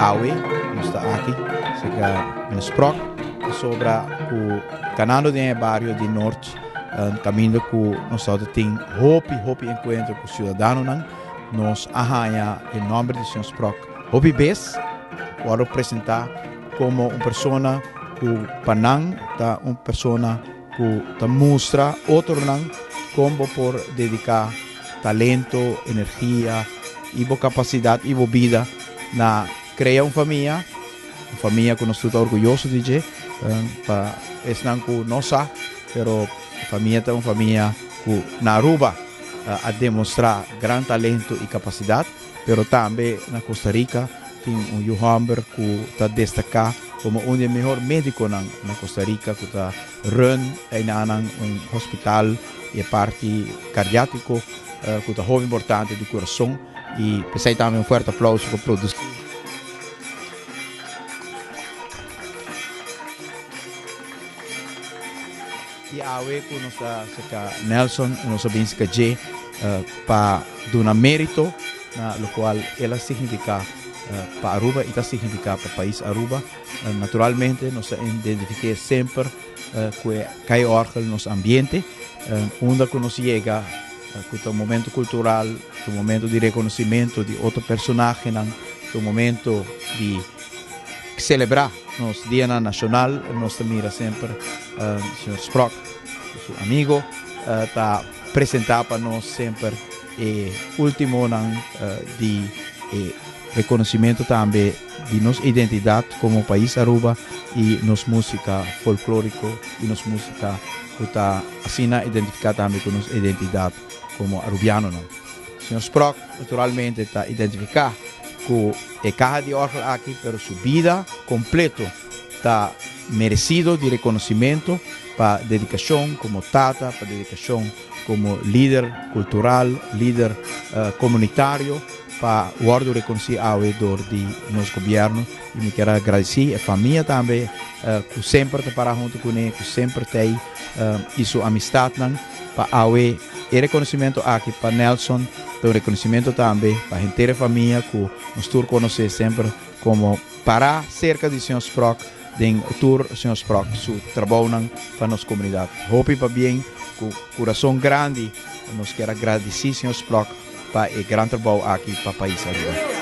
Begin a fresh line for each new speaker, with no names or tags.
Awe nos ta aki cerca Meneer Sprok pasobra cu canando den e bario di Noord caminda cu nos ta tin hopi hopi encuentro cu ciudadanonan nos a haya e nomber di señor Sprok hopi bes worde presenta como un persona cu pa nan ta un persona cu ta mustra otronan con bo por dedica talento, energia y bo capacidad y bo bida na crea un famia, un famia cu nos tur ta orguyoso di dje, pa esnan cu no sa, pero e famia ta un famia cu na Aruba a demostra gran talento y capacidad, pero tambe na Costa Rica tin un yu homber cu ta destaca como un di e mehor mediconan na Costa Rica cu ta run einanan un hospital y e parti cardiatico cu ta hopi importante di curason y pesey tambe un fuerte aplauso pa produci. Y awe cu nos ta cerca Nelson nos a bin cerca dje pa duna merito na locual el a significa pa Aruba y ta significa pa pais Aruba. Naturalmente nos ta identifique semper cu e cay orgel nos ambiente unda cu nos yega cu ta un momento cultural, ta un momento di reconocimento di otro personahenan, ta un momento di celebra nos dianan nacional. Nos ta mira semper señor Sprok cu su amigo ta presenta pa nos semper e ultimonan di e reconocimento tambe di nos identidad como pais Aruba y nos musica folklorico y nos musica cu ta asina identifica tambe cu nos identidad como Arubianonan. Señor Sprok naturalmente ta identifica cu e caha di orgel aki pero su bida completo ta merecido di reconocimento pa dedicacion como tata, pa dedicacion como lider cultural, lider comunitario pa wordo reconoci awe door di nos gobierno y mi kier a gradici e famia tambe cu semper ta para hunto cune, cu semper t'ey y su amistadnan pa awe e reconocimento aki pa Nelson ta un reconocimento tambe pa henter e famia cu nos tur conoce semper como para cerca di señor Sprok den tur señor Sprok su trabounan pa nos comunidad. Hopi pabien cu curason grandi nos kier a gradici señor Sprok pa e gran trabou aki pa pais Aruba.